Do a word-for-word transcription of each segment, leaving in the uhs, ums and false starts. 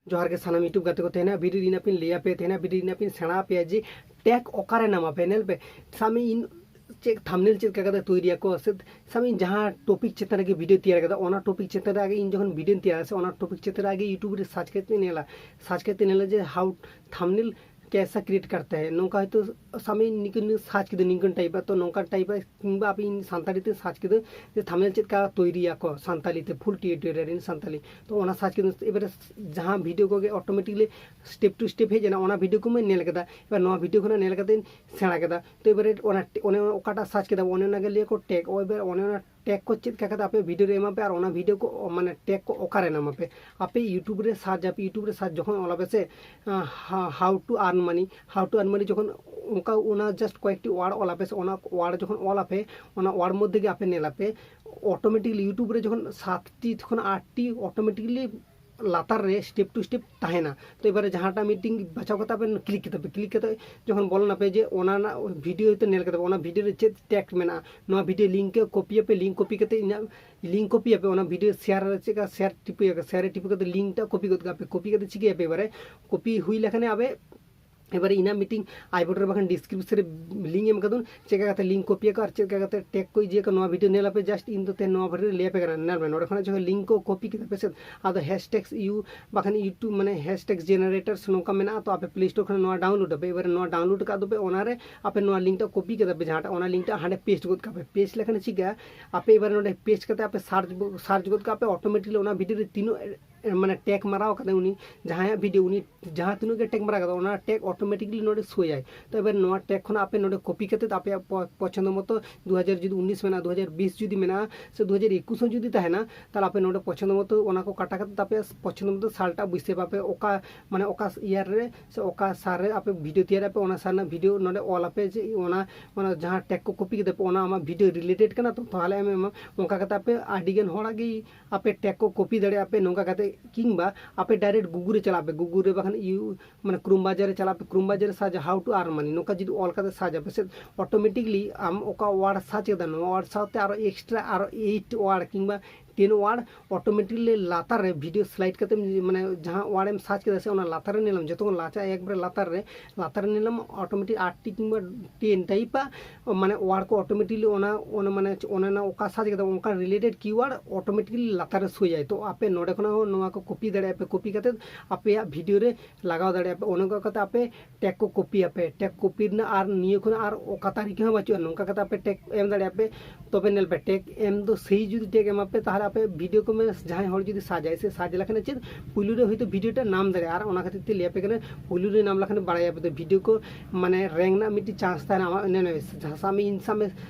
ᱡᱚᱦᱟᱨ ᱜᱮ ᱥᱟᱱᱟᱢ YouTube ᱜᱟᱛᱮ ᱠᱚ᱾ ᱛᱮᱦᱮᱧᱟᱜ video ᱨᱮ ᱤᱧ ᱟᱯᱮᱧ ᱞᱟᱹᱭ ᱟᱯᱮᱭᱟ, ᱛᱮᱦᱮᱧᱟᱜ video ᱨᱮ ᱤᱧ ᱟᱯᱮᱧ ᱥᱮᱬᱟ ᱟᱯᱮᱭᱟ ᱡᱮ tag ᱚᱠᱟᱨᱮ ᱱᱟᱢ ᱟᱯᱮ᱾ ᱧᱮᱞ ᱯᱮ, ᱥᱟᱵ ᱢᱮ ᱤᱧ ᱪᱮᱫ thumbnail ᱪᱮᱫ ᱞᱮᱠᱟ ᱠᱟᱛᱮ ᱛᱳᱭᱨᱤᱭᱟᱠᱚ, ᱥᱮ ᱥᱟᱵ ᱢᱮ ᱤᱧ ᱡᱟᱦᱟᱸ topic ᱪᱮᱛᱟᱱ ᱨᱮᱜᱮ video ᱛᱮᱭᱟᱨ ᱠᱟᱫᱟ, ᱚᱱᱟ topic ᱪᱮᱛᱟᱱ ᱨᱮ ᱟᱜᱮ ᱤᱧ ᱡᱚᱠᱷᱚᱱ video ᱛᱮᱭᱟᱨᱟ ᱥᱮ ᱚᱱᱟ topic ᱪᱮᱛᱟᱱ ᱨᱮ ᱟᱜᱮ YouTube ᱨᱮ search ᱠᱟᱛᱮ ᱧᱮᱞᱟ, search ᱠᱟᱛᱮ ᱧᱮᱞᱟ ᱡᱮ how thumbnail कैसा create करते हैं, ᱱᱚᱝᱠᱟ ᱦᱚᱭᱛᱳ ᱥᱟᱵ ᱢᱮ ᱱᱤᱝᱠᱟᱹ search ᱠᱤᱫᱟᱹᱧ, ᱱᱤᱝᱠᱟᱹᱱ type ᱟᱜ, ᱛᱚ ᱱᱚᱝᱠᱟᱱ type ᱟᱜ, ᱠᱤᱝᱵᱟ ᱟᱯᱮ ᱤᱧ ᱥᱟᱱᱛᱟᱲᱤ ᱛᱮ search ᱠᱤᱫᱟᱹᱧ ᱡᱮ thumbnail ᱪᱮᱫ ᱞᱮᱠᱟ ᱛᱳᱭᱨᱤᱭᱟᱠᱚ ᱥᱟᱱᱛᱟᱲᱤ ᱛᱮ, full tutorial in ᱥᱟᱱᱛᱟᱲᱤ᱾ ᱛᱚ ᱚᱱᱟ search ᱠᱤᱫᱟᱹᱧ, ᱮᱵᱟᱨᱮ ᱡᱟᱦᱟᱸ video ᱠᱚᱜᱮ automatically step to step ᱦᱮᱡ ᱮᱱᱟ, ᱚᱱᱟ video ᱠᱚᱢᱟᱧ ᱧᱮᱞ ᱠᱮᱫᱟ᱾ ᱮᱵᱟᱨ ᱱᱚᱣᱟ video ᱠᱷᱚᱱᱟᱜ ᱧᱮᱞ ᱠᱟᱛᱮᱧ ᱥᱮᱬᱟ ᱠᱮᱫᱟ᱾ ᱛᱚ ᱮᱵᱟᱨᱮ ᱚᱱᱟ ᱚᱱᱮ ᱚᱠᱟᱴᱟᱜ search ᱠᱮᱫᱟ, ᱚᱱᱮ ᱚᱱᱟᱜᱮ ᱞᱟᱹᱭᱟᱠᱚ tag᱾ ᱮᱵᱟᱨ ᱚᱱᱮ ᱚᱱᱟ tag ᱠᱚ ᱪᱮᱫ ᱞᱮᱠᱟ ᱠᱟᱛᱮ ᱟᱯᱮ video ᱨᱮ ᱮᱢᱟ ᱯᱮ ᱟᱨ ᱚᱱᱟ video ᱠᱚ ᱢᱟᱱᱮ tag ᱠᱚ ᱚᱠᱟᱨᱮ ᱧᱟᱢ ᱟᱯᱮ? ᱟᱯᱮ YouTube ᱨᱮ search ᱟᱯᱮ, YouTube ᱨᱮ search ᱡᱚᱠᱷᱚᱱ ᱚᱞ ᱟᱯᱮ ᱥᱮ, ᱦᱟ-, how to earn money, how to earn money ᱡᱚᱠᱷᱚᱱ ᱚᱱᱠᱟ ᱚᱱᱟ just ᱠᱚᱭᱮᱠᱴᱤ word ᱚᱞ ᱟᱯᱮ ᱥᱮ, ᱚᱱᱟ word ᱡᱚᱠᱷᱚᱱ ᱚᱞ ᱟᱯᱮ, ᱚᱱᱟ word ᱢᱚᱫᱽᱫᱷᱮ ᱜᱮ ᱟᱯᱮ ᱧᱮᱞ ᱟᱯᱮ automatically YouTube ᱨᱮ ᱡᱚᱠᱷᱚᱱ ᱥᱟᱛᱴᱤ ᱠᱷᱚᱱ ᱟᱴᱴᱤ automatically ᱞᱟᱛᱟᱨ ᱨᱮ step to step ᱛᱟᱦᱮᱱᱟ᱾ ᱛᱚ ᱮᱵᱟᱨᱮ ᱡᱟᱦᱟᱸᱴᱟᱜ ᱢᱤᱫᱴᱤᱝ ᱵᱟᱪᱷᱟᱣ ᱠᱟᱛᱮ ᱟᱯᱮ click ᱠᱮᱫᱟ ᱯᱮ, click ᱠᱟᱛᱮ ᱡᱚᱠᱷᱚᱱ ᱵᱚᱞᱚᱱᱟᱯᱮ ᱡᱮ ᱚᱱᱟ ᱨᱮᱱᱟᱜ video ᱦᱚᱭᱛᱳ ᱧᱮᱞ ᱠᱮᱫᱟ ᱯᱮ, ᱚᱱᱟ video ᱨᱮ ᱪᱮᱫ tag ᱢᱮᱱᱟᱜᱼᱟ, ᱱᱚᱣᱟ video link ᱠᱚ copy ᱟᱯᱮ, link copy ᱠᱟᱛᱮ ᱤᱧᱟᱹᱜ link copy ᱟᱯᱮ, ᱚᱱᱟ video share ᱨᱮ ᱪᱮᱫ ᱞᱮᱠᱟ share ᱴᱤᱯᱟᱹᱭᱟᱯᱮ, share ᱨᱮ ᱴᱤᱯᱟᱹ ᱠᱟᱛᱮ link ᱴᱟᱜ copy ᱜᱚᱫ ᱠᱟᱜ ᱯᱮ, copy ᱠᱟᱛᱮ ᱪᱤᱠᱟᱹᱭᱟᱯᱮ ᱮᱵᱟᱨᱮ, copy ᱦᱩᱭ ᱞᱮᱠᱷᱟᱱ ᱟᱯᱮ ᱮᱵᱟᱨᱮ ᱤᱧᱟᱹᱜ ᱢᱤᱫᱴᱤᱝ I button ᱨᱮ ᱵᱟᱠᱷᱟᱱ description ᱨᱮ link ᱮᱢ ᱠᱟᱫᱩᱱ, ᱪᱮᱫ ᱞᱮᱠᱟ ᱠᱟᱛᱮ link copy ᱟᱠᱚ ᱟᱨ ᱪᱮᱫ ᱞᱮᱠᱟ ᱠᱟᱛᱮ tag ᱠᱚ ᱤᱡᱤᱭᱟᱠᱚ, ᱱᱚᱣᱟ video ᱧᱮᱞ ᱟᱯᱮ᱾ Just ᱤᱧ ᱫᱚ ᱛᱮᱦᱮᱧ ᱱᱚᱣᱟ video ᱨᱮ ᱞᱟᱹᱭ ᱟᱯᱮ ᱠᱟᱱᱟ᱾ ᱧᱮᱞ ᱢᱮ, ᱱᱚᱰᱮ ᱠᱷᱚᱱᱟᱜ ᱡᱚᱠᱷᱚᱱ link ᱠᱚ copy ᱠᱮᱫᱟ ᱯᱮ ᱥᱮ, ᱟᱫᱚ hashtags you ᱵᱟᱠᱷᱟᱱ YouTube ᱢᱟᱱᱮ hashtags generator ᱥᱮ ᱱᱚᱝᱠᱟ ᱢᱮᱱᱟᱜᱼᱟ, ᱛᱚ ᱟᱯᱮ Play Store ᱠᱷᱚᱱ ᱱᱚᱣᱟ download ᱟᱯᱮ᱾ ᱮᱵᱟᱨᱮ ᱱᱚᱣᱟ download ᱠᱟᱜ ᱫᱚᱯᱮ, ᱚᱱᱟᱨᱮ ᱟᱯᱮ ᱱᱚᱣᱟ link ᱴᱟᱜ copy ᱠᱮᱫᱟ ᱯᱮ, ᱡᱟᱦᱟᱸᱴᱟᱜ ᱚᱱᱟ link ᱴᱟᱜ ᱦᱟᱸᱰᱮ paste ᱜᱚᱫ ᱠᱟᱜ ᱯᱮ᱾ Paste ᱞᱮᱠᱷᱟᱱ ᱪᱤᱠᱟᱹᱜᱼᱟ, ᱟᱯᱮ ᱮᱵᱟᱨᱮ ᱱᱚᱰᱮ paste ᱠᱟᱛᱮ ᱟᱯᱮ search ᱵᱚ-, search ᱜᱚᱫ ᱠᱟᱜ ᱯᱮ, automatically ᱚᱱᱟ video ᱨᱮ ᱛᱤᱱᱟᱹᱜ ᱢᱟᱱᱮ tag ᱢᱟᱨᱟᱣ ᱠᱟᱫᱟ ᱩᱱᱤ, ᱡᱟᱦᱟᱸᱭᱟᱜ video, ᱩᱱᱤ ᱡᱟᱦᱟᱸ ᱛᱤᱱᱟᱹᱜ ᱜᱮ tag ᱢᱟᱨᱟᱣ ᱠᱟᱫᱟ, ᱚᱱᱟ tag automatically ᱱᱚᱰᱮ ᱥᱳᱭᱟᱭ᱾ ᱛᱚ ᱮᱵᱟᱨ ᱱᱚᱣᱟ tag ᱠᱷᱚᱱᱟᱜ ᱟᱯᱮ ᱱᱚᱰᱮ copy ᱠᱟᱛᱮ ᱟᱯᱮᱭᱟᱜ ᱯᱚ-, ᱯᱚᱪᱷᱚᱱᱫᱚ ᱢᱚᱛᱚ ᱫᱩ ᱦᱟᱡᱟᱨ ᱡᱩᱫᱤ ᱩᱱᱤᱥ ᱢᱮᱱᱟᱜᱼᱟ, ᱫᱩ ᱦᱟᱡᱟᱨ ᱵᱤᱥ ᱡᱩᱫᱤ ᱢᱮᱱᱟᱜᱼᱟ, ᱥᱮ ᱫᱩ ᱦᱟᱡᱟᱨ ᱮᱠᱩᱥ ᱦᱚᱸ ᱡᱩᱫᱤ ᱛᱟᱦᱮᱱᱟ, ᱛᱟᱦᱞᱮ ᱟᱯᱮ ᱱᱚᱰᱮ ᱯᱚᱪᱷᱚᱱᱫᱚ ᱢᱚᱛᱚ ᱚᱱᱟ ᱠᱚ ᱠᱟᱴᱟ ᱠᱟᱛᱮ ᱟᱯᱮᱭᱟᱜ ᱯᱚᱪᱷᱚᱱᱫᱚ ᱢᱚᱛᱚ ᱥᱟᱞᱴᱟᱜ ᱵᱟᱹᱭᱥᱟᱹᱣ ᱟᱯᱮ, ᱚᱠᱟ ᱢᱟᱱᱮ ᱚᱠᱟ year ᱨᱮ ᱥᱮ ᱚᱠᱟ ᱥᱟᱞ ᱨᱮ ᱟᱯᱮ video ᱛᱮᱭᱟᱨ ᱟᱯᱮ, ᱚᱱᱟ ᱥᱟᱞ ᱨᱮᱱᱟᱜ video ᱱᱚᱰᱮ ᱚᱞ ᱟᱯᱮ ᱡᱮ ᱚᱱᱟ, ᱚᱱᱟ ᱡᱟᱦᱟᱸ tag ᱠᱚ copy ᱠᱮᱫᱟ ᱯᱮ, ᱚᱱᱟ ᱟᱢᱟᱜ video related ᱠᱟᱱᱟ, ᱛᱚ ᱛᱟᱦᱞᱮ ᱟᱢᱮᱢ ᱮᱢᱟ᱾ ᱚᱱᱠᱟ ᱠᱟᱛᱮ ᱟᱯᱮ ᱟᱹᱰᱤ ᱜᱟᱱ ᱦᱚᱲᱟᱜ ᱜᱮ ᱟᱯᱮ tag ᱠᱚ copy ᱫᱟᱲᱮᱭᱟᱜᱼᱟ ᱯᱮ ᱱᱚᱝᱠᱟ ᱠᱟᱛᱮ, ᱠᱤᱝᱵᱟ ᱟᱯᱮ direct Google ᱨᱮ ᱪᱟᱞᱟᱜ ᱯᱮ, Google ᱨᱮ ᱵᱟᱠᱷᱟᱱ ᱤᱭᱩ ᱢᱟᱱᱮ Chrome browser ᱨᱮ ᱪᱟᱞᱟᱜ ᱯᱮ, Chrome browser ᱨᱮ search how to earn money ᱱᱚᱝᱠᱟ ᱡᱩᱫᱤ ᱚᱞ ᱠᱟᱛᱮ search ᱟᱯᱮ ᱥᱮ, automatically ᱟᱢ ᱚᱠᱟ word search ᱠᱮᱫᱟ ᱱᱚᱣᱟ word ᱥᱟᱶᱛᱮ ᱟᱨᱚ extra ᱟᱨᱚ eight word ᱠᱤᱝᱵᱟ ten word automatically ᱞᱟᱛᱟᱨ ᱨᱮ video slide ᱠᱟᱛᱮ, ᱢᱟᱱᱮ ᱡᱟᱦᱟᱸ word ᱮᱢ search ᱠᱮᱫᱟ ᱥᱮ, ᱚᱱᱟ ᱞᱟᱛᱟᱨ ᱨᱮ ᱧᱮᱞᱟᱢ, ᱡᱚᱛᱚ ᱠᱷᱚᱱ ᱞᱟᱪᱟ ᱮᱠᱵᱟᱨᱮ ᱞᱟᱛᱟᱨ ᱨᱮ, ᱞᱟᱛᱟᱨ ᱨᱮ ᱧᱮᱞᱟᱢ automatic ᱟᱴ ᱴᱤ ᱠᱤᱝᱵᱟ ten type ᱟ, ᱢᱟᱱᱮ word ᱠᱚ automatically ᱚᱱᱟ, ᱚᱱᱟ ᱢᱟᱱᱮ ᱚᱱᱟ ᱚᱠᱟ search ᱠᱮᱫᱟ ᱚᱱᱠᱟ related keyword automatically ᱞᱟᱛᱟᱨ ᱨᱮ ᱥᱳᱭᱟᱭ᱾ ᱛᱚ ᱟᱯᱮ ᱱᱚᱰᱮ ᱠᱷᱚᱱᱟᱜ ᱦᱚᱸ ᱱᱚᱣᱟ ᱠᱚ copy ᱫᱟᱲᱮᱭᱟᱜᱼᱟ ᱯᱮ, copy ᱠᱟᱛᱮ ᱟᱯᱮᱭᱟᱜ video ᱨᱮ ᱞᱟᱜᱟᱣ ᱫᱟᱲᱮᱭᱟᱜᱼᱟ ᱯᱮ᱾ ᱚᱱᱮ ᱚᱱᱠᱟ ᱠᱟᱛᱮ ᱟᱯᱮ tag ᱠᱚ copy ᱟᱯᱮ, tag copy ᱨᱮᱱᱟᱜ ᱟᱨ ᱱᱤᱭᱟᱹ ᱠᱷᱚᱱᱟᱜ ᱟᱨ ᱚᱠᱟ ᱛᱟᱹᱨᱤᱠᱷ ᱦᱚᱸ ᱵᱟᱹᱪᱩᱜᱼᱟ᱾ ᱱᱚᱝᱠᱟ ᱠᱟᱛᱮ ᱟᱯᱮ tag ᱮᱢ ᱫᱟᱲᱮᱭᱟᱜᱼᱟ ᱯᱮ᱾ ᱛᱚᱵᱮ ᱧᱮᱞ ᱯᱮ, tag ᱮᱢ ᱫᱚ ᱥᱮᱭ ᱡᱩᱫᱤ tag ᱮᱢᱟ ᱯᱮ, ᱛᱟᱦᱚᱞᱮ ᱟᱯᱮ video ᱠᱚ ᱢᱮ ᱡᱟᱦᱟᱸᱭ ᱦᱚᱲ ᱡᱩᱫᱤ search ᱟᱭ ᱥᱮ, search ᱞᱮᱠᱷᱟᱱ ᱪᱮᱫ ᱯᱩᱭᱞᱩ ᱨᱮ ᱦᱚᱭᱛᱳ video ᱴᱟ ᱧᱟᱢ ᱫᱟᱲᱮᱭᱟᱜᱼᱟ᱾ ᱟᱨ ᱚᱱᱟ ᱠᱷᱟᱹᱛᱤᱨ ᱛᱮ ᱞᱟᱹᱭ ᱟᱯᱮ ᱠᱟᱱᱟ, ᱯᱩᱭᱞᱩ ᱨᱮ ᱧᱟᱢ ᱞᱮᱠᱷᱟᱱ ᱵᱟᱲᱟᱭᱟᱯᱮ ᱛᱚ video ᱠᱚ ᱢᱟᱱᱮ rank ᱨᱮᱱᱟᱜ ᱢᱤᱫᱴᱤᱡ chance ᱛᱟᱦᱮᱱᱟ ᱟᱢᱟᱜ᱾ ᱤᱱᱟᱹ ᱱᱚᱜᱼᱚᱭ ᱡᱟᱦᱟᱸ ᱥᱟᱢ ᱤᱧ ᱥᱟᱢ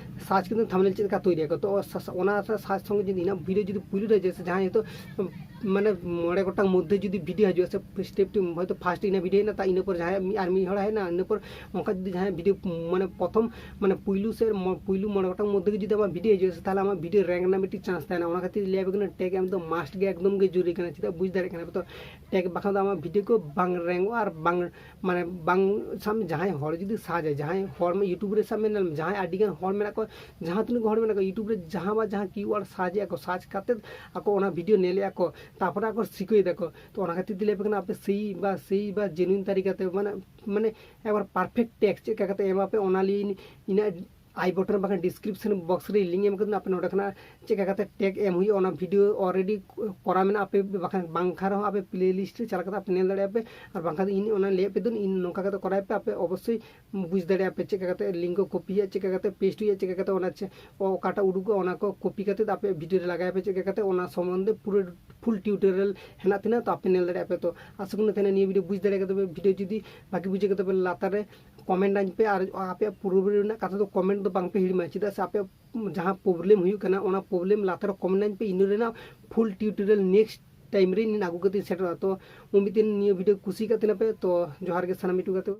search ᱠᱟᱛᱮ thumbnail ᱪᱮᱫ ᱞᱮᱠᱟ ᱛᱳᱭᱨᱤᱭᱟᱠᱚ, ᱛᱚ ᱥᱟ-, ᱥᱟ-, ᱚᱱᱟ search ᱥᱚᱸᱜᱮ ᱡᱩᱫᱤ ᱤᱧᱟᱹᱜ video ᱡᱩᱫᱤ ᱯᱩᱭᱞᱩ ᱨᱮ ᱡᱮᱭᱥᱮ ᱡᱟᱦᱟᱸᱭ ᱦᱚᱭᱛᱳ ᱢᱟᱱᱮ ᱢᱚᱬᱮ ᱜᱚᱴᱟᱝ ᱢᱚᱫᱽᱫᱷᱮ ᱡᱩᱫᱤ video ᱦᱤᱡᱩᱜᱼᱟ ᱥᱮ, step ᱴᱩ ᱦᱚᱭᱛᱳ first ᱤᱱᱟᱹ video ᱦᱮᱡ ᱮᱱᱟ, ᱛᱟ ᱤᱱᱟᱹ ᱯᱚᱨ ᱡᱟᱦᱟᱸᱭ ᱢᱤᱫ, ᱟᱨ ᱢᱤᱫ ᱦᱚᱲ ᱦᱮᱡ ᱮᱱᱟ, ᱤᱱᱟᱹ ᱯᱚᱨ ᱚᱱᱠᱟ ᱡᱩᱫᱤ ᱡᱟᱦᱟᱸᱭ video ᱢᱟᱱᱮ ᱯᱨᱚᱛᱷᱚᱢ ᱢᱟᱱᱮ ᱯᱩᱭᱞᱩ ᱥᱮ ᱢᱚ-, ᱯᱩᱭᱞᱩ ᱢᱚᱬᱮ ᱜᱚᱴᱟᱝ ᱢᱚᱫᱽᱫᱷᱮ ᱜᱮ ᱡᱩᱫᱤ ᱟᱢᱟᱜ video ᱦᱤᱡᱩᱜᱼᱟ ᱥᱮ, ᱛᱟᱦᱚᱞᱮ ᱟᱢᱟᱜ video rank ᱨᱮᱱᱟᱜ ᱢᱤᱫᱴᱤᱡ chance ᱛᱟᱦᱮᱱᱟ᱾ ᱚᱱᱟ ᱠᱷᱟᱹᱛᱤᱨ ᱞᱟᱹᱭ ᱟᱯᱮ ᱠᱟᱱᱟ, tag ᱮᱢ ᱫᱚ must ᱜᱮ ᱮᱠᱫᱚᱢ ᱜᱮ ᱡᱚᱨᱩᱨᱤ ᱠᱟᱱᱟ᱾ ᱪᱮᱫᱟᱜ ᱵᱩᱡᱽ ᱫᱟᱲᱮᱭᱟᱜ ᱠᱟᱱᱟ ᱯᱮ ᱛᱚ, tag ᱵᱟᱠᱷᱟᱱ ᱫᱚ ᱟᱢᱟᱜ video ᱠᱚ ᱵᱟᱝ rank ᱚᱜᱼᱟ ᱟᱨ ᱵᱟᱝ ᱢᱟᱱᱮ ᱵᱟᱝ, ᱥᱟᱵ ᱢᱮ ᱡᱟᱦᱟᱸᱭ ᱦᱚᱲ ᱡᱩᱫᱤ search ᱟᱭ, ᱡᱟᱦᱟᱸᱭ ᱦᱚᱲ ᱢᱟ YouTube ᱨᱮ ᱥᱟᱵ ᱢᱮ ᱧᱮᱞ ᱢᱮ, ᱡᱟᱦᱟᱸᱭ ᱟᱹᱰᱤ ᱜᱟᱱ ᱦᱚᱲ ᱢᱮᱱᱟᱜ ᱠᱚᱣᱟ, ᱡᱟᱦᱟᱸ ᱛᱤᱱᱟᱹᱜ ᱜᱮ ᱦᱚᱲ ᱢᱮᱱᱟᱜ ᱠᱚᱣᱟ, YouTube ᱨᱮ ᱡᱟᱦᱟᱸ ᱵᱟ ᱡᱟᱦᱟᱸ keyword search ᱮᱫᱼᱟ ᱠᱚ, search ᱠᱟᱛᱮᱫ ᱟᱠᱚ ᱚᱱᱟ video ᱧᱮᱞᱮᱫᱼᱟ ᱠᱚ, ᱛᱟᱨᱯᱚᱨᱮ ᱟᱠᱚ ᱥᱤᱠᱟᱹᱭ ᱫᱟᱠᱚ᱾ ᱛᱚ ᱚᱱᱟ ᱠᱷᱟᱹᱛᱤᱨ ᱛᱮ ᱞᱟᱹᱭ ᱟᱯᱮ ᱠᱟᱱᱟ, ᱟᱯᱮ ᱥᱮᱭ ᱵᱟ ᱥᱮᱭ ᱵᱟ genuine ᱛᱟᱹᱨᱤᱠᱟᱛᱮ ᱢᱟᱱᱮ, ᱢᱟᱱᱮ ᱮᱠᱵᱟᱨ perfect tag ᱪᱮᱫ ᱞᱮᱠᱟ ᱠᱟᱛᱮ ᱮᱢᱟ ᱯᱮ, ᱚᱱᱟ ᱞᱤᱧ ᱤᱧᱟᱹᱜ I button ᱵᱟᱠᱷᱟᱱ description box ᱨᱮ link ᱮᱢ ᱠᱟᱛᱮ ᱟᱯᱮ ᱱᱚᱰᱮ ᱠᱷᱚᱱᱟᱜ ᱪᱮᱫ ᱞᱮᱠᱟ ᱠᱟᱛᱮ tag ᱮᱢ ᱦᱩᱭᱩᱜᱼᱟ, ᱚᱱᱟ video already ᱠᱚᱨᱟᱣ ᱢᱮᱱᱟᱜᱼᱟ᱾ ᱟᱯᱮ ᱵᱟᱠᱷᱟᱱ, ᱵᱟᱝᱠᱷᱟᱱ ᱨᱮᱦᱚᱸ ᱟᱯᱮ playlist ᱨᱮ ᱪᱟᱞᱟᱣ ᱠᱟᱛᱮ ᱟᱯᱮ ᱧᱮᱞ ᱫᱟᱲᱮᱭᱟᱜᱼᱟ ᱯᱮ᱾ ᱟᱨ ᱵᱟᱝᱠᱷᱟᱱ ᱫᱚ ᱤᱧ ᱚᱱᱟ ᱞᱟᱹᱭᱟᱫ ᱯᱮ ᱫᱚ, ᱤᱧ ᱱᱚᱝᱠᱟ ᱠᱟᱛᱮ ᱠᱚᱨᱟᱣ ᱯᱮ, ᱟᱯᱮ ᱚᱵᱚᱥᱥᱳᱭ ᱵᱩᱡᱽ ᱫᱟᱲᱮᱭᱟᱜᱼᱟ ᱯᱮ ᱪᱮᱫ ᱞᱮᱠᱟ ᱠᱟᱛᱮ link ᱠᱚ copy ᱦᱩᱭᱩᱜᱼᱟ, ᱪᱮᱫ ᱞᱮᱠᱟ ᱠᱟᱛᱮ paste ᱦᱩᱭᱩᱜᱼᱟ, ᱪᱮᱫ ᱞᱮᱠᱟ ᱠᱟᱛᱮ ᱚᱱᱟ ᱪᱮ-, ᱚ-, ᱚᱠᱟᱴᱟᱜ ᱩᱰᱩᱠᱚᱜᱼᱟ ᱚᱱᱟ ᱠᱚ copy ᱠᱟᱛᱮ ᱟᱯᱮ video ᱨᱮ ᱞᱟᱜᱟᱭ ᱯᱮ, ᱪᱮᱫ ᱞᱮᱠᱟ ᱠᱟᱛᱮ ᱚᱱᱟ ᱥᱚᱢᱵᱚᱱᱫᱷᱮ ᱯᱩᱨᱟᱹ full tutorial ᱦᱮᱱᱟᱜ ᱛᱤᱧᱟᱹ᱾ ᱛᱚ ᱟᱯᱮ ᱧᱮᱞ ᱫᱟᱲᱮᱭᱟᱜᱼᱟ ᱯᱮ᱾ ᱛᱚ ᱟᱥᱚᱜ ᱠᱟᱱᱟ ᱛᱟᱦᱮᱱᱟ ᱱᱤᱭᱟᱹ video ᱵᱩᱡᱽ ᱫᱟᱲᱮ ᱠᱟᱫᱟ ᱯᱮ, video ᱡᱩᱫᱤ ᱵᱷᱟᱜᱮ ᱵᱩᱡᱷᱟᱹᱣ ᱠᱟᱫᱟ ᱯᱮ ᱞᱟᱛᱟᱨ ᱨᱮ comment ᱟᱹᱧ ᱯᱮ, ᱟᱨ ᱟᱯᱮᱭᱟᱜ problem ᱨᱮᱱᱟᱜ ᱠᱟᱛᱷᱟ ᱫᱚ comment ᱫᱚ ᱵᱟᱝ ᱯᱮ ᱦᱤᱲᱤᱢᱟ, ᱪᱮᱫᱟᱜ ᱥᱮ ᱟᱯᱮᱭᱟᱜ ᱡᱟᱦᱟᱸ problem ᱦᱩᱭᱩᱜ ᱠᱟᱱᱟ ᱚᱱᱟ problem ᱞᱟᱛᱟᱨ ᱨᱮ comment ᱟᱹᱧ ᱯᱮ, ᱤᱱᱟᱹ ᱨᱮᱱᱟᱜ full tutorial next time ᱨᱮ ᱤᱧ ᱟᱹᱜᱩ ᱠᱟᱛᱮ ᱤᱧ ᱥᱮᱴᱮᱨᱚᱜᱼᱟ᱾ ᱛᱚ ᱩᱱ ᱢᱤᱫ ᱫᱤᱱ ᱱᱤᱭᱟᱹ video ᱠᱩᱥᱤ ᱠᱟᱜ ᱛᱟᱦᱮᱱᱟ ᱯᱮ᱾ ᱛᱚ ᱡᱚᱦᱟᱨ ᱜᱮ ᱥᱟᱱᱟᱢ ᱢᱤᱴᱩ ᱜᱟᱛᱮ᱾